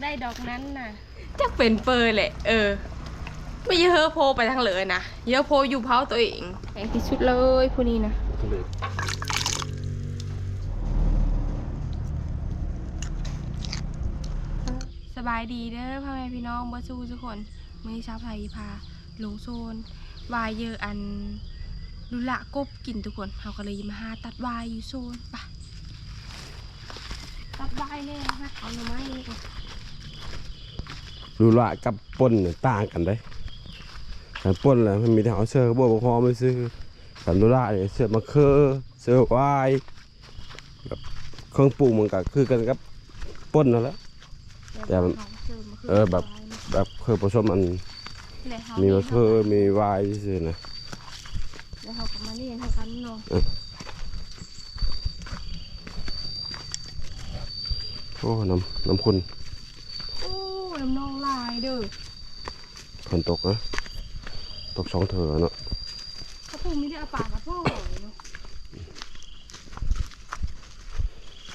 ໄດ້ດອກນັ້ນນະ ຈັກເປັນເປີແຫຼະ. ເອີ ບໍ່ເຢີໂພໄປທາງເລີນນະ ເຢີໂພຢູ່ເຜົາໂຕເອງ. ແພງທີ່ສຸດເລີຍຜູ້ນີ້ນະ. ສະບາຍດີເດີພໍ່ແມ່ພີ່ນ້ອງເບິດສູ່ທຸກຄົນ. ມື້ນີ້ຊາວໄພພາລົງໂຊນຫວ່າຍເຢີອັນລຸລະກົບກິນທຸກຄົນ. ເຮົາກໍເລີຍມາຫາຕັດຫວ່າຍຢູ່ໂຊນ. ໄປ ຕັດຫວ່າຍແດ່ ຫາເອົາໜໍ່ໄມ້ນີ້ກ່ອນ. ລຸລະກັບປົ່ນນີ້ຕ່າງກັນເດ້. ຄັນປົ່ນແລ້ວມັນມີແຕ່ເອົາເສືອບົວບັກຫອມໄປຊື້. ຄັນລຸລະນີ້ເສືອມະເຂືອ ເສືອຫວ່າຍ. ແບບເຄື່ອງປຸງມັນກໍຄືກັນກັບປົ່ນນັ້ນແຫຼະ ແຕ່ມັນ ເອີ ແບບ ແບບເຄື່ອງປະສົມອັນ ມີມະເຂືອ ມີຫວ່າຍຊື່ໆນະ. ແລ້ວເຮົາກໍມາຫຼິ້ນນຳກັນເນາະ. ເອີ ໂອ້ ນ້ຳ ນ້ຳຂຸ່ນ. ໂອ້ ນ້ຳໜອງຫຼາຍເດີ. ຝົນຕົກນະ ຕົກສອງເທື່ອເນາະ. ກະພົງມີແຕ່ເອົາປາກະໂພເນາະ.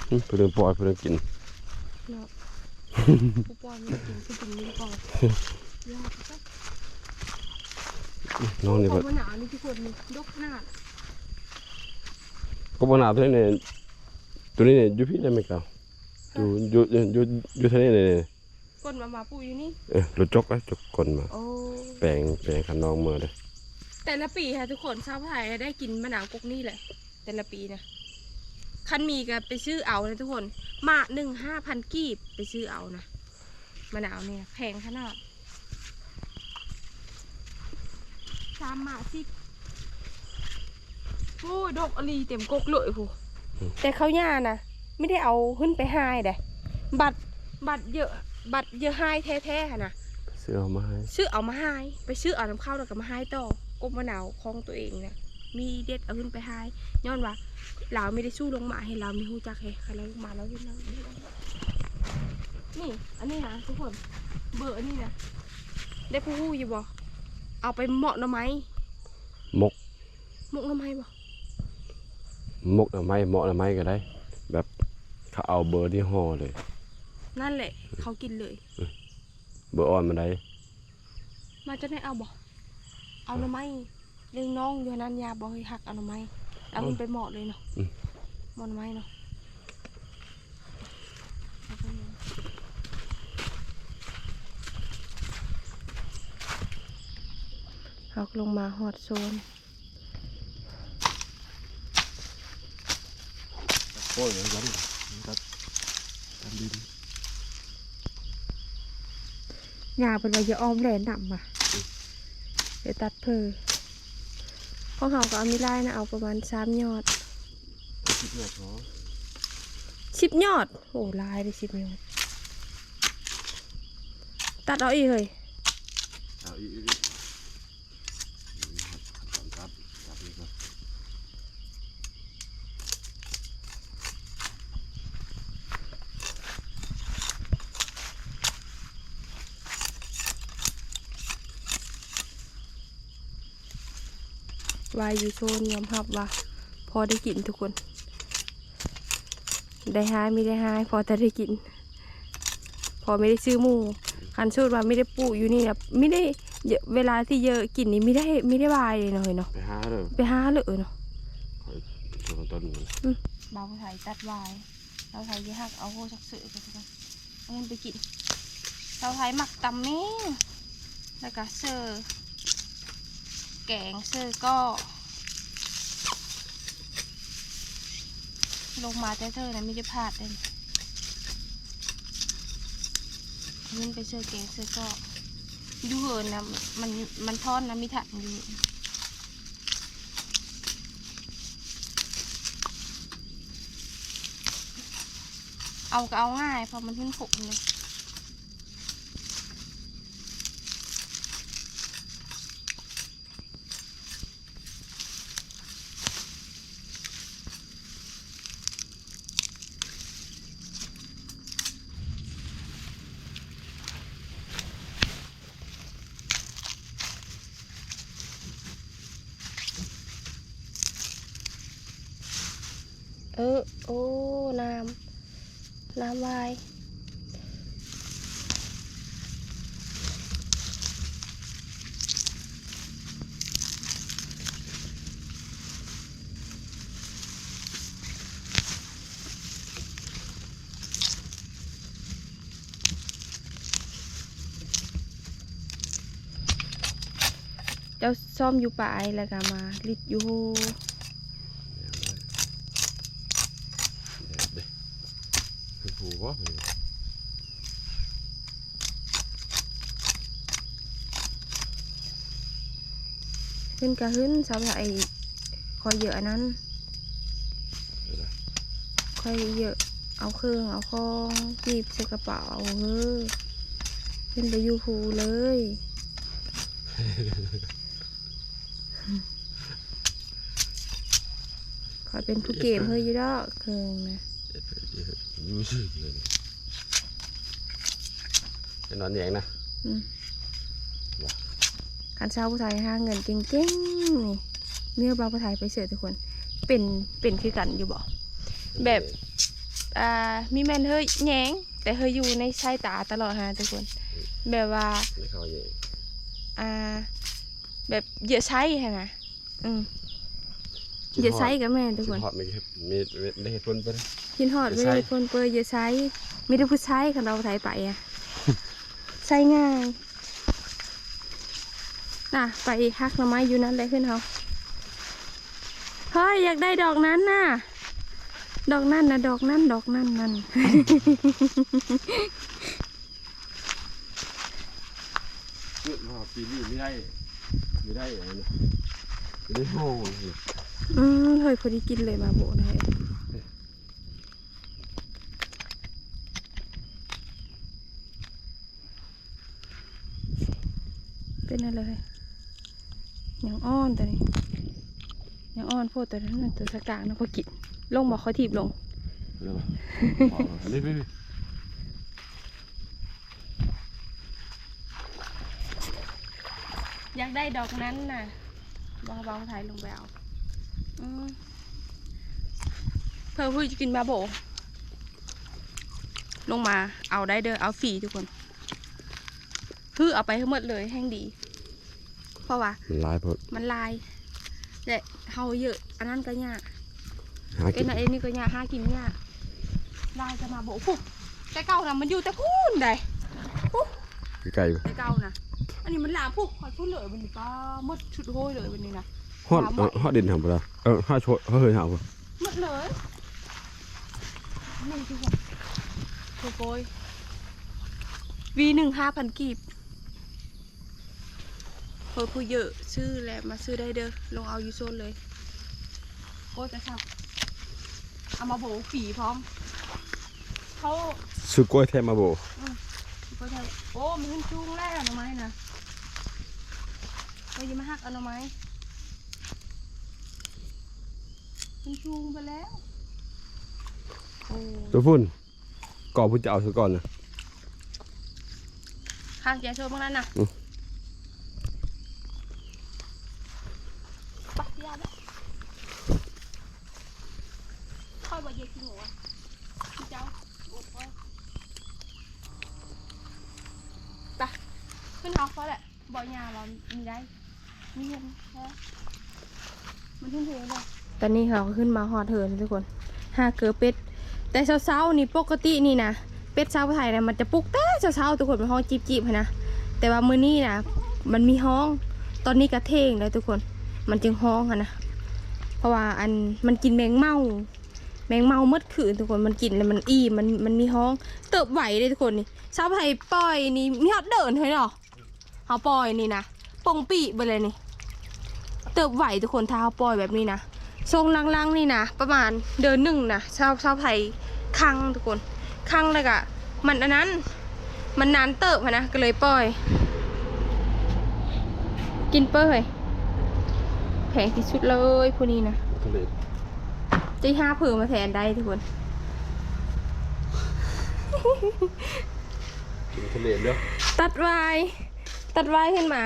ອືມ ເພິ່ນປ່ອຍເພິ່ນກິນເນາະ. ຜູ້ປ່ອຍມັນກິນ ຜູ້ກິນມັນປ່ອຍ. ນ້ອງນີ້ ກະບໍ່ໜາວນີ້ທຸກຄົນ ນີ້ດົກຂະໜາດ. ກະບໍ່ໜາວ ໂຕນີ້ ໂຕນີ້ຢູ່ພີ້ໄດ້ແມ່ນກະ ຢູ່ ຢູ່ ຢູ່ ຢູ່ທະເລນີ້. ກົນມາ ມາປູກຢູ່ນີ້. ເອີ ລົດຈົກ ຈົກກົນມາ. ໂອ້ ແປງ ແປງຄັນນ້ອງເມືອເດີ. ແຕ່ລະປີຫັ້ນທຸກຄົນ ຊາວໄທໄດ້ກິນມະນາວກົກນີ້ແຫຼະ ແຕ່ລະປີນະ. ຄັນມີກະໄປຊື້ເອົານະທຸກຄົນ. ໝາກໜຶ່ງຫ້າພັນກີບ ໄປຊື້ເອົານະ. ມະນາວນີ້ນະແພງຂະໜາດ. ສາມໝາກສິບ. ໂອ້ຍ ດອກອີ່ຫຼີ ເຕັມກົກເລີຍພຸ້ນ. ອືມ ແຕ່ເຂົາຍ່ານະ ມີແຕ່ເອົາຂຶ້ນໄປຫາຍເດ້. ບັດ ບັດເຢີ ບັດເຢີຫາຍແທ້ໆຫັ້ນນະ ຊື້ເອົາມາຫາຍ ຊື້ເອົາມາຫາຍ ໄປຊື້ເອົານຳເຂົາ ແລ້ວກໍມາຫາຍຕໍ່. ກົບມະນາວຂອງໂຕເອງນະ ມີເດັດເອົາຂຶ້ນໄປຫາຍ ຍ້ອນວ່າລາວມີແຕ່ສູ້ລົງມາ ໃຫ້ລາວມີຮູ້ຈັກ ໃຫ້ລາວລົງມາ ລາວເຫັນ ລາວເຫັນ. ນີ້ ອັນນີ້ນະທຸກຄົນ ເບີອັນນີ້ນະ ໄດ້ຜູ້ຮູ້ຢູ່ບໍ່? ເອົາໄປເໝາະໜໍ່ໄມ້ ໝົກ ໝົກໜໍ່ໄມ້ບໍ່? ໝົກໜໍ່ໄມ້ ເໝາະໜໍ່ໄມ້ກໍໄດ້ ແບບເຂົາເອົາເບີນີ້ຫໍ່ເລີຍ. ນັ້ນແຫຼະ ເຂົາກິນເລີຍ. ເບີອ່ອນມັນໄດ້ ມາຈາກໃນເອົາບໍ່? ເອົາໜໍ່ໄມ້ ລ້ຽງນ້ອງຢູ່ຫັ້ນ ຍາບໍ່ໃຫ້ຫັກເອົາໜໍ່ໄມ້ ເອົາມັນໄປເໝາະເລີຍເນາະ. ອືມ ເໝາະໜໍ່ໄມ້ເນາະ. ເຮົາກໍລົງມາຮອດໂຊນ. ໂອ້ຍ ມັນກັນ ມັນກັນ ກັນດິນ. ຍ່າເພິ່ນວ່າຢ່າອ້ອມແລ່ນນຳວ່າ ອືມ ໄປຕັດເພີ. ຂອງເຮົາກໍເອົາມີຫຼາຍນະ ເອົາປະມານສາມຍອດ. ສິບຍອດພໍ ສິບຍອດ. ໂອ້ ຫຼາຍເດ້ ສິບຍອດ. ຕັດເອົາອີກເຮີ້ຍ ເອົາອີກ ອີກ ອີກ. ຫວ່າຍຢູ່ໂຊນຍອມຮັບວ່າພໍໄດ້ກິນທຸກຄົນ. ໄດ້ຫາຍ ມີໄດ້ຫາຍ ພໍແຕ່ໄດ້ກິນ ພໍມີໄດ້ຊື້ໝູ່. ຄັນສົມມຸດວ່າມີໄດ້ປູກຢູ່ນີ້ນະ ມີໄດ້ເຢີ ເວລາທີ່ເຢີກິນນີ້ ມີໄດ້ ມີໄດ້ຫວ່າຍເລີຍເນາະ ເຮີ້ຍເນາະ. ໄປຫາເລີຍ ໄປຫາເລີຍເນາະ. ຂ້ອຍ ເອີ ຕົ້ນໝູ່ ອືມ ບ່າວໄທຕັດຫວ່າຍ ບ່າວໄທຊິຫັກເອົາໂຫສັກເສືອໄປ ເອົາມັນໄປກິນ. ຊາວໄທມັກຕຳແມງ ແລ້ວກະເສີ ແກງເສີກໍ ລົງມາແຕ່ເທີນະ ມີແຕ່ພາດເດ້. ມັນໄປເສີແກງເສີກໍ ຢູ່ເຫີນນະ ມັນ ມັນທ້ອນນະ ມີຖັງຢູ່. ເອົາກໍເອົາງ່າຍ ເພາະມັນເປັນຜົງເດ້. ເອີ ໂອ້ ນ້ຳ ນ້ຳຫວ່າຍ. ລາວຊ້ອມຢູ່ປາຍ ແລ້ວກໍມາລິດຢູ່ໂຮ. ແດດເດ້ ຄືຜູ້ບໍ່ ຂຶ້ນກະຂຶ້ນ ສາວໄທ ຂ້ອຍເຢີະອັນນັ້ນ ຂ້ອຍເຢີະເອົາເຄື່ອງເອົາຂອງ ກີບໃສ່ກະເປົາເອົາເຮີ ຂຶ້ນໄປຢູ່ພູເລີຍ. ຂ້ອຍເປັນຜູ້ເກມເຮີຢູ່ດອກເຄື່ອງນະ ຢູ່ຊື່ເລີຍ. ໄປນອນແຍງນະ ອືມ ວ່າ ຄັນສາວຜູ້ໄທຫາເງິນເກັ່ງໆນີ້ ເມຍບ່າວຜູ້ໄທໄປເສີດທຸກຄົນ ເປັນ ເປັນຄືກັນຢູ່ບໍ່? ແບບ ເອີ ອ່າ ມີແມ່ນເຮີແຍງ ແຕ່ເຮີຢູ່ໃນສາຍຕາຕະຫຼອດຫັ້ນນະທຸກຄົນ ອືມ ແບບວ່າ ໃຫ້ເຂົາແຍງ ອ່າ ແບບເຢີະໃຊ້ຫັ້ນນະ. ອືມ ເຢີະໃຊ້ກໍແມ່ນທຸກຄົນ ຄິດຮອດມີເຫດ ມີ ມີເຫດຜົນເປີ ຄິດຮອດມີເຫດຜົນເປີ ເຢີະໃຊ້ ມີແຕ່ຜູ້ຊາຍ ຄັນວ່າຜູ້ໄທໄປອະ ໃຊ້ງ່າຍນະ. ໄປຫັກໜໍ່ໄມ້ຢູ່ນັ້ນແຫຼະ ເຮືອນເຮົາ. ເຮີຍ ຢາກໄດ້ດອກນັ້ນນະ ດອກນັ້ນນະ ດອກນັ້ນ ດອກນັ້ນນັ້ນ. ເກີດມາປີນີ້ບໍ່ໄດ້ ບໍ່ໄດ້ອັນນັ້ນ ບໍ່ໄດ້ໂຫ. ອືມ ເຮີຍ ພໍດີກິນເລີຍ ມາໂບະນະ ເຮີຍ ເປັນອັນເລີຍ ຍັງອ່ອນຕົວນີ້ ຍັງອ່ອນໂພດ ຕົວນັ້ນ ຕົວສະກາງນະ ພໍກິນ ລົງບໍ່ ຂ້ອຍຖີບລົງ ເອົາເລີຍ ເອົາເລີຍ ເອົາເລີຍ. ຢາກໄດ້ດອກນັ້ນນະ ບໍ່ ເບົາໄທລົງໄປເອົາ. ອືມ ເພື່ອຜູ້ຈະກິນມາໂບ ລົງມາເອົາໄດ້ເດີ ເອົາຟຣີທຸກຄົນ ຄືເອົາໄປໃຫ້ໝົດເລີຍແຮ່ງດີ ເພາະວ່າມັນຫຼາຍໂພດ ມັນຫຼາຍ ແລະ ເຮົາເຢີະອັນນັ້ນກໍຍາກ ຫາກິນ ເອັນອັນນີ້ກໍຍາກ ຫາກິນຍາກ. ຫຼາຍຈະມາໂບະ ພຸ້ນ ແຕ່ເກົ່ານະ ມັນຢູ່ແຕ່ພຸ້ນໃດ ພຸ້ນ ໃກ້ໆ ແຕ່ເກົ່ານະ ອັນນີ້ມັນລາມພຸ້ນ ຮອດພຸ້ນເລີຍ ມັນປາໝົດຊຸດໂຮຍເລີຍ ບັດນີ້ນະ ຮອດ ເອີ ຮອດດິນຫັ້ນບໍ່ລະ ເອີ ຮອດໂຊ ຮອດເຮີນຫັ້ນບໍ່ ໝົດເລີຍ. ນີ້ຄືໂກຍ ຫວີໜຶ່ງຫ້າພັນກີບ. ເຮີ ຜູ້ເຢີະຊື້ແຫຼະ ມາຊື້ໄດ້ເດີ ລົງເອົາຢູ່ໂຊນເລີຍ. ໂອ້ຍ ກະເຊົາ ເອົາມາໂບຟຣີພ້ອມ ເຂົາຊື້ກ້ວຍແທມມາໂບ. ອືມ ກ້ວຍແທມ. ໂອ້ ມັນຂຶ້ນສູງແລ້ວໜໍ່ໄມ້ນະ ເຮົາຢ່າມາຫັກເອົາໜໍ່ໄມ້ ຂຶ້ນສູງໄປແລ້ວ. ໂອ້ ຕົວພຸ້ນ ກໍພຸ້ນຈະເອົາຊະກ່ອນນະ ຂ້າງແຈໂຊເບິ່ງນັ້ນນະ. ອືມ ປັກຢາແລ້ວ ຂ້ອຍບໍ່ເຢັດຂີ້ໝູອະ ເຈົ້າ ໂອ້ຍ ໄປ ຂຶ້ນເຮົາ ພໍແລ້ວ. ບໍ່ຫຍ້າວ່າມີໄດ້ ມີເຫັນແທ້ ມັນເຫັນເທເລີຍ. ຕອນນີ້ເຮົາກໍຂຶ້ນມາຮອດເຮືອນທຸກຄົນ ຫາເກີເປັດ. ແຕ່ເຊົ້າໆນີ້ ປົກກະຕິນີ້ນະ ເປັດຊາວໄທນະ ມັນຈະປຸກແຕ່ເຊົ້າໆ ທຸກຄົນ ມັນຮ້ອງຈີບໆຫັ້ນນະ. ແຕ່ວ່າມື້ນີ້ນະ ມັນມີຮ້ອງ ຕອນນີ້ກະທ່ຽງແລ້ວທຸກຄົນ ມັນຈຶ່ງຮ້ອງຫັ້ນນະ. ເພາະວ່າອັນ ມັນກິນແມງເມົາ ແມງເມົາໝົດຄືນທຸກຄົນ ມັນກິນແລ້ວມັນອີ່ມ ມັນ ມັນມີຮ້ອງ. ເຕີບໄວເດ້ທຸກຄົນນີ້ ຊາວໄທປ່ອຍນີ້ ມີຮອດເດີນເຮີ້ຍເນາະ. ເຮົາປ່ອຍນີ້ນະ ປົງປີເບິດເລີຍນີ້ ເຕີບໄວທຸກຄົນ ຖ້າເຮົາປ່ອຍແບບນີ້ນະ. ຊ່ວງຫຼັງໆນີ້ນະ ປະມານເດືອນໜຶ່ງນະ ຊາວ ຊາວໄທຄັງທຸກຄົນ ຄັງແລ້ວກະ ມັນອັນນັ້ນ ມັນນານເຕີບຫັ້ນນະ ກໍເລີຍປ່ອຍ. ກິນເປີເຮີ້ຍ ແພງທີ່ສຸດເລີຍຜູ້ນີ້ນະ ທະເລ ຈະຫາເພີມາແທນໄດ້ທຸກຄົນ. ກິນທະເລເດີ ຕັດວາຍ ຕັດວາຍຂຶ້ນມາ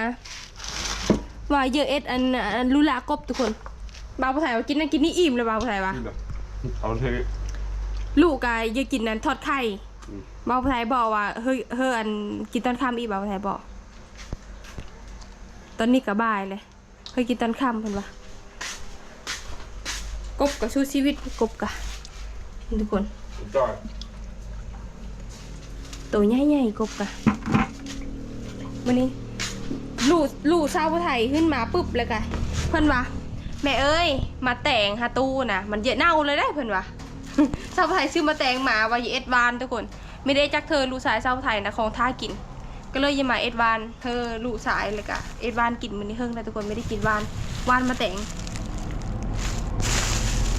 ວ່າເຢີເອັດອັນ ອັນ ລູລາກົບທຸກຄົນ. ບ່າວຜູ້ໄທວ່າກິນນັ້ນກິນນີ້ອີ່ມແລ້ວ ບ່າວຜູ້ໄທວ່າ ເອົາເທ ລູກກະເຢີກິນນັ້ນທອດໄຂ່. ອືມ ບ່າວຜູ້ໄທບອກວ່າ ເຮີ ເຮີ ອັນ ກິນຕອນຄ່ຳອີກ ບ່າວຜູ້ໄທບອກ. ຕອນນີ້ກະບ່າຍເລີຍ ເຄີຍກິນຕອນຄ່ຳເພິ່ນວ່າ ກົບກະສູ້ຊີວິດ ກົບກະ ທຸກຄົນ ໂຕໃຫຍ່ໆ ກົບກະ ມື້ນີ້ ລູກ ລູກສາວຜູ້ໄທຂຶ້ນມາປຶບ ແລ້ວກະເພິ່ນວ່າ ແມ່ເອີຍ ໝາກແຕງຫາຕູ້ນະ ມັນຈະເນົ່າເລີຍເດ້ ເພິ່ນວ່າ. ສາວຜູ້ໄທຊື້ໝາກແຕງມາວ່າຈະເຮັດຫວ່ານ ທຸກຄົນ. ມີໄດ້ຈັກເທື່ອລູກຊາຍສາວຜູ້ໄທນະ ຂອງຖ້າກິນ ກໍເລີຍຈະມາເຮັດຫວ່ານເທື່ອລູກຊາຍ ແລ້ວກະເຮັດຫວ່ານກິນ. ມື້ນີ້ເຮິງແລ້ວທຸກຄົນ ບໍ່ໄດ້ກິນຫວ່ານ ຫວ່ານໝາກແຕງ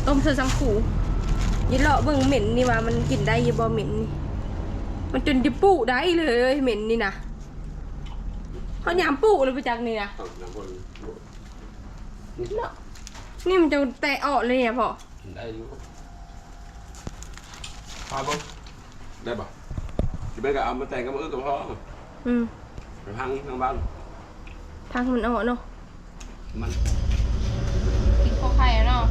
ຕົ້ມໃສ່ສັງຄູ. ຢ່າເລາະເບິ່ງເໝັນນີ້ວ່າມັນກິນໄດ້ຢູ່ບໍ່ ເໝັນນີ້ ມັນຈົນໄດ້ປູໄດ້ເລີຍ ເໝັນນີ້ນະ. ເຮົາຍາມປູເລີຍບໍ່ຈັກນີ້ນະ ເນາະ. ນີ້ມັນຈະແຕະອອກເລີຍນີ້ພໍ່ ກິນໄດ້ຢູ່ ພາເບິ່ງ ໄດ້ບໍ່? ຊິໄປກໍເອົາມາແຕ່ງກັບມື້ອື່ນກໍພໍ. ອືມ ໄປພັງທາງບ້ານ ພັງມັນອອກເນາະ. ມັນກິນເຂົ້າໄຂ່ເນາະ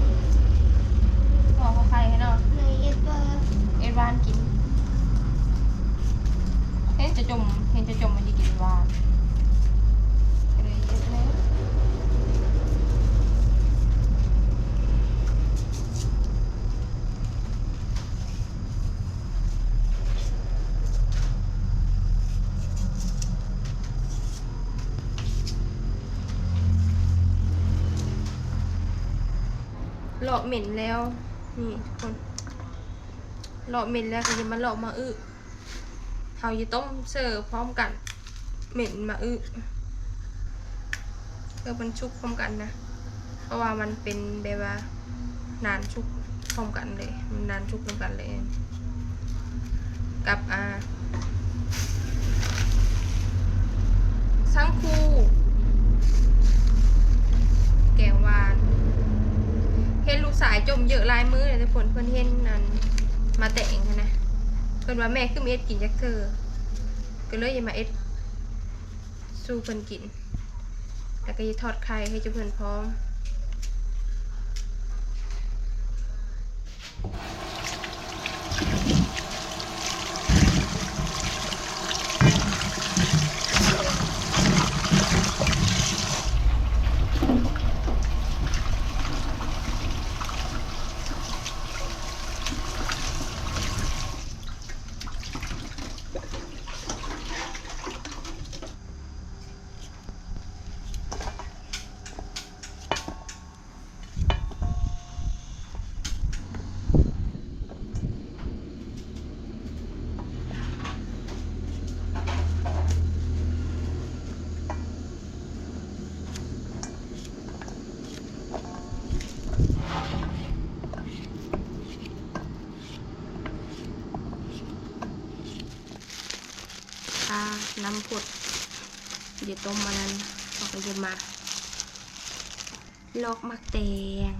ເອົາເຂົ້າໄຂ່ໃຫ້ເນາະ ເຮັດຫວ່ານ ເຮັດຫວ່ານກິນ. ເຫັນຈະຈົ່ມ ເຫັນຈະຈົ່ມມັນຊິກິນຫວ່ານ ກໍເລີຍເຮັດແລ້ວ. ລອກເໝັນແລ້ວ ນີ້ທຸກຄົນ ລອກເໝັນແລ້ວກໍຈະມາລອກໝາກອຶ. ເຮົາຈະຕົ້ມເສີພ້ອມກັນ ເໝັນໝາກອຶ ເພື່ອມັນສຸກພ້ອມກັນນະ ເພາະວ່າມັນເປັນແບບວ່ານານສຸກພ້ອມກັນເລີຍ ນານສຸກນຳກັນເລີຍ ກັບ ອ່າ ສັງຄູ ແກງຫວານ. ເຫັນລູກຊາຍຈົ່ມເຢີະຫຼາຍມື້ແລ້ວ ແຕ່ເພິ່ນ ເພິ່ນເຫັນອັນໝາກແຕງຫັ້ນນະ ເພິ່ນວ່າ ແມ່ຄືບໍ່ເຮັດກິນຈັກເທື່ອ ກໍເລີຍຈະມາເຮັດສູ່ເພິ່ນກິນ ແລ້ວກໍຈະທອດໄຂ່ໃຫ້ເຈົ້າເພິ່ນພ້ອມ. ອ່າ ນ້ຳພົດ ເດ ຕົ້ມອັນນັ້ນ ເຮົາກໍຈະມາລອກໝາກແຕງ.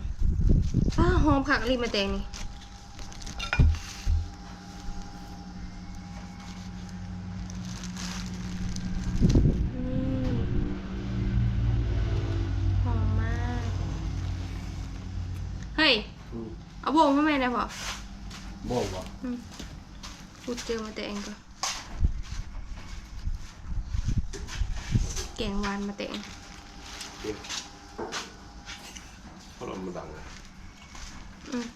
ອ້າ ຫອມຄັກອີ່ຫຼີໝາກແຕງນີ້. ອືມ ຫອມມາກ. ເຮີ້ຍ ອືມ ເອົາໂບກມາແມ່ນະພໍ່. ໂບກບໍ່? ອືມ ຂຸດເຈີໝາກແຕງກ່ອນ. ແກງຫວານໝາກແຕງ ເອີ ພັດລົມມັນດັງນະ. ອືມ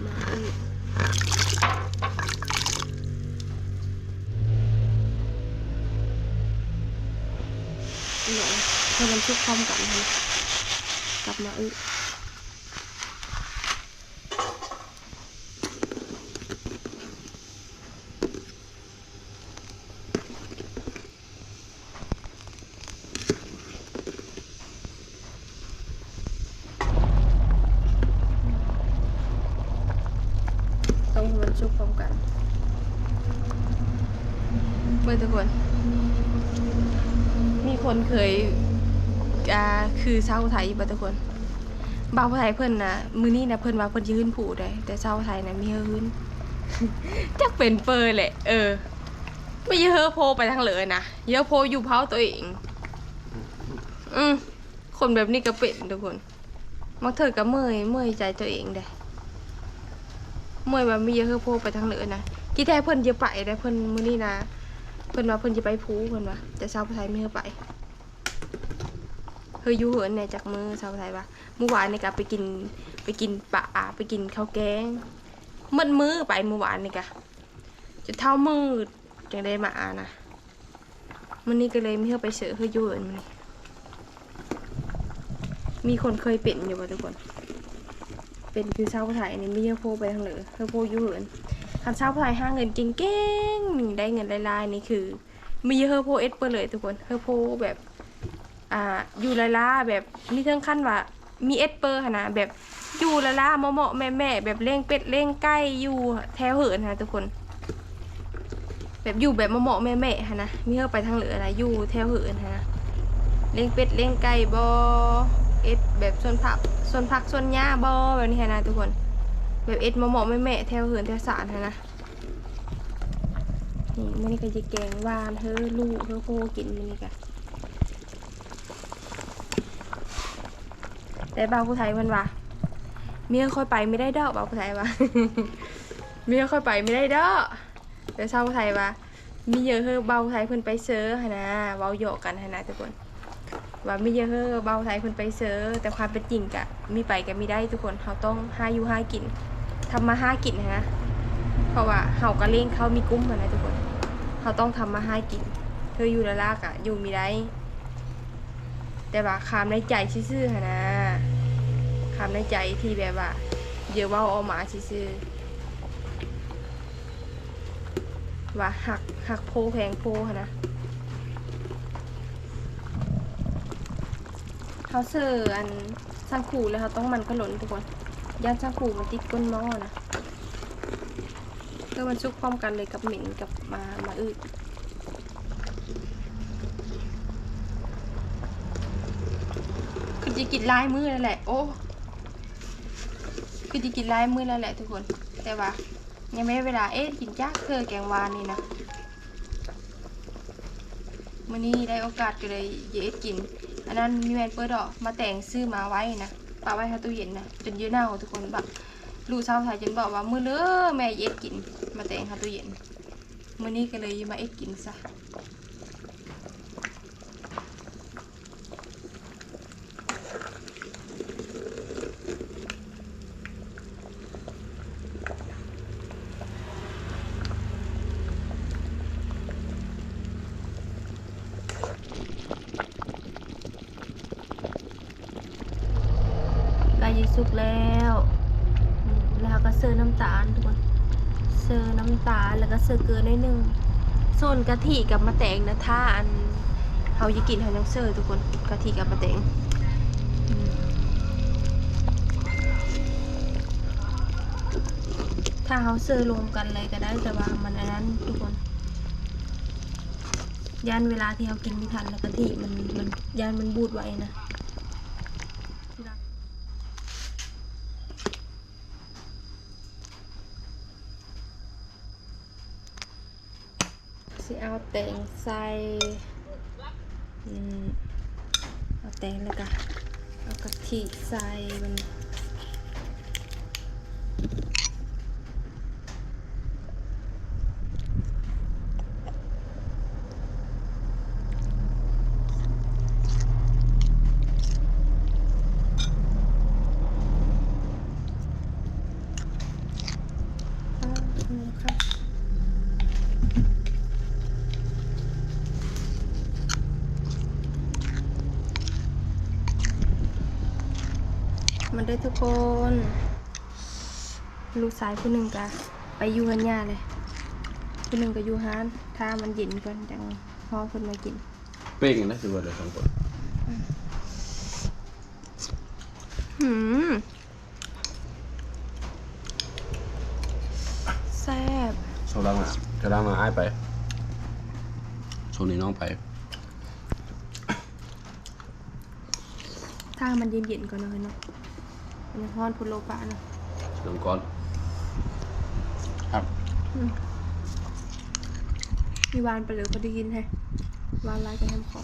ມາເອີ ເນາະ ໃຫ້ມັນສຸກພ້ອມກັນ ກັບມາເອີ. ຕ້ອງໃຫ້ມັນສຸກພ້ອມກັນ. ເບິ່ງທຸກຄົນ ມີຄົນເຄີຍ ອ່າ ຄືຊາວໄທຢູ່ບໍ່ທຸກຄົນ? ບ່າວຜູ້ໄທເພິ່ນນະ ມື້ນີ້ນະ ເພິ່ນວ່າເພິ່ນຊິຮື້ນຜູເດ້ ແຕ່ຊາວໄທນະມີເຮີຮື້ນ ຈັກເປັນເປີແຫຼະ. ເອີ ບໍ່ຢາກເຮີໂພໄປທາງເລີນະ ຢາກໂພຢູ່ເຜົ່າໂຕເອງ. ອືມ ຄົນແບບນີ້ກໍເປັນທຸກຄົນ ບາງເທື່ອກໍເມື່ອຍ ເມື່ອຍໃຈໂຕເອງເດ້ ເມື່ອຍວ່າມີຢາກເຮີໂພໄປທາງເລີນະ. ທີ່ແທ້ເພິ່ນຢາກໄປເດ້ ເພິ່ນ ມື້ນີ້ນະ ເພິ່ນວ່າເພິ່ນຊິໄປພູ ເພິ່ນວ່າ ແຕ່ສາວຜູ້ໄທມີເຮີໄປ ເຮີຢູ່ເຮືອນແດ່ຈັກມື້. ສາວຜູ້ໄທວ່າ ມື້ວານນີ້ກະໄປກິນ ໄປກິນປາ ໄປກິນເຂົ້າແກງ ໝົດມື້ໄປມື້ວານນີ້ກະ ຈົນເຊົ້າມືດ ຈັ່ງໄດ້ມານະ. ມື້ນີ້ກໍເລີຍມີເຮົາໄປເຊີເຮີຢູ່ເຮືອນມື້ນີ້. ມີຄົນເຄີຍເປັນຢູ່ບໍ່ທຸກຄົນ? ເປັນຄືຊາວໄທນີ້ ມີເຮີໂພໄປທາງເລີ ເຮີໂພຢູ່ເຮືອນ. ຄັນຊາວໄທຫາເງິນເກັ່ງໆ ໄດ້ເງິນຫຼາຍໆ ນີ້ຄື ມີເຮີໂພເອັດເປີເລີຍທຸກຄົນ. ເຮີໂພແບບ ອ່າ ຢູ່ລ້າໆ ແບບ ມີເຖິງຂັ້ນວ່າ ມີເອັດເປີຫັ້ນນະ ແບບຢູ່ລ້າໆ ເໝາະໆ ແມະໆ ແບບລ້ຽງເປັດລ້ຽງໄກ່ຢູ່ແຖວເຮືອນຫັ້ນນະທຸກຄົນ. ແບບຢູ່ແບບເໝາະໆ ແມະໆ ຫັ້ນນະ ມີເຮີໄປທາງເລີນະ ຢູ່ແຖວເຮືອນຫັ້ນນະ ລ້ຽງເປັດລ້ຽງໄກ່ບໍ ເຮັດແບບສວນຜັກ ສວນຜັກສວນຫຍ້າບໍ ແບບນີ້ຫັ້ນນະທຸກຄົນ. ແບບເຮັດເໝາະໆ ແມະໆ ແຖວເຮືອນແຖວຊານຫັ້ນນະ. ນີ້ ມື້ນີ້ກໍຈະແກງຫວ່ານເຮີລູກເຮີໂພກິນມື້ນີ້ກະ. ແຕ່ບ່າວຜູ້ໄທເພິ່ນວ່າ ເມຍຂ້ອຍໄປບໍ່ໄດ້ດອກ ບ່າວຜູ້ໄທວ່າ ເມຍຂ້ອຍໄປບໍ່ໄດ້ດອກ. ແຕ່ຊາວໄທວ່າ ມີເຢີເຮີບ່າວໄທເພິ່ນໄປເຊີຫັ້ນນະ ເວົ້າຢອກກັນຫັ້ນນະທຸກຄົນ ວ່າມີເຢີເຮີບ່າວໄທເພິ່ນໄປເຊີ. ແຕ່ຄວາມເປັນຈິງກະມີໄປກະມີໄດ້ທຸກຄົນ ເຮົາຕ້ອງຫາຢູ່ຫາກິນ ທຳມາຫາກິນຫັ້ນນະ ເພາະວ່າເຮົາກະລ້ຽງເຂົ້າມີກຸ້ມຫັ້ນນະທຸກຄົນ ເຮົາຕ້ອງທຳມາຫາກິນ. ເຮີຢູ່ລ້າໆ ກະຢູ່ມີໄດ້ ແຕ່ວ່າຄວາມໃນໃຈຊື່ໆ ຫັ້ນນະ ຄວາມໃນໃຈທີ່ແບບວ່າ ເຢີເວົ້າອອກມາຊື່ໆ ວ່າຮັກ ຮັກໂພແພງໂພຫັ້ນນະ. ເຮົາເຊີອັນສັງຄູແລ້ວ ເຮົາຕ້ອງໝັ່ນກະຫຼົ່ນທຸກຄົນ ຢ້ານສັງຄູມັນຕິດກົ້ນໝໍ້ນະ. ເອີ ມັນສຸກພ້ອມກັນເລີຍກັບເໝັນກັບມາ ມາອຶ ຄືຊິກິນຫຼາຍມື້ແລ້ວແຫຼະ. ໂອ້ ຄືຊິກິນຫຼາຍມື້ແລ້ວແຫຼະທຸກຄົນ ແຕ່ວ່າຍັງບໍ່ໄດ້ເວລາເຮັດກິນຈັກເທື່ອ ແກງຫວ່ານນີ້ນະ. ມື້ນີ້ໄດ້ໂອກາດກໍເລີຍເຮັດກິນ. ອັນນັ້ນມີແມ່ນເປີດດອກ ໝາກແຕງຊື້ມາໄວ້ນະ ປະໄວ້ໃນຕູ້ເຢັນນະ ຈົນເຢີເນົ່າທຸກຄົນ. ບາດລູກສາວໄທຈົນບອກວ່າ ມື້ເລີແມ່ເຮັດກິນ ໝາກແຕງໃນຕູ້ເຢັນ. ມື້ນີ້ກໍເລີຍມາເຮັດກິນຊະ. ໃກ້ຈະສຸກແລ້ວ ອືມ ແລ້ວເຮົາກໍເຊີນ້ຳຕານທຸກຄົນ ເຊີນ້ຳຕານ ແລ້ວກໍເຊີເກືອໜ້ອຍໜຶ່ງ. ສ່ວນກະທິກັບໝາກແຕງນະ ຖ້າອັນເຮົາຢາກກິນ ເຮົາຈັ່ງເຊີທຸກຄົນ ກະທິກັບໝາກແຕງ. ອືມ ຖ້າເຮົາເຊີລວມກັນເລີຍກໍໄດ້ ແຕ່ວ່າມັນອັນນັ້ນທຸກຄົນ ຢ້ານເວລາທີ່ເຮົາກິນບໍ່ທັນ ແລ້ວກະທິມັນ ມັນ ຢ້ານມັນບູດໄວນະ. ຊິເອົາແຕງໃສ່ ອືມ ເອົາແຕງ ແລ້ວກະເອົາກະທິໃສ່ ບັດນີ້. ມາເດີທຸກຄົນ. ລູກຊາຍຜູ້ໜຶ່ງກະໄປຢູ່ເຮືອນຍ່າແຫຼະ ຜູ້ໜຶ່ງກະຢູ່ຮ້ານ ຖ້າມັນເຢັນກ່ອນຈັ່ງຮອເພິ່ນມາກິນ. ເປັນຫຍັງນະ ຄືວ່າໄດ້ສອງຄົນ? ອືມ ແຊບ. ໂຊດາມາ ໂຊດາມາ ອ້າຍໄປ ຊ່ວງນີ້ນ້ອງໄປ. ຖ້າມັນເຢັນໆ ກ່ອນເນາະ ເນາະ ມັນຍັງຮ້ອນໂພດໂລປະເນາະ ເລີ່ມກ່ອນ ຄັບ ອືມ ມີຫວານໄປເລີຍ ພໍໄດ້ກິນແຮະ ຫວານຫຼາຍກໍແຮມຄໍ. ອ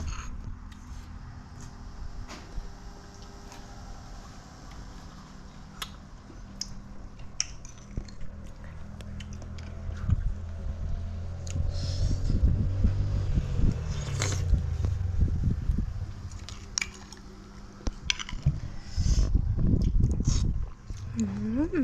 ອືມ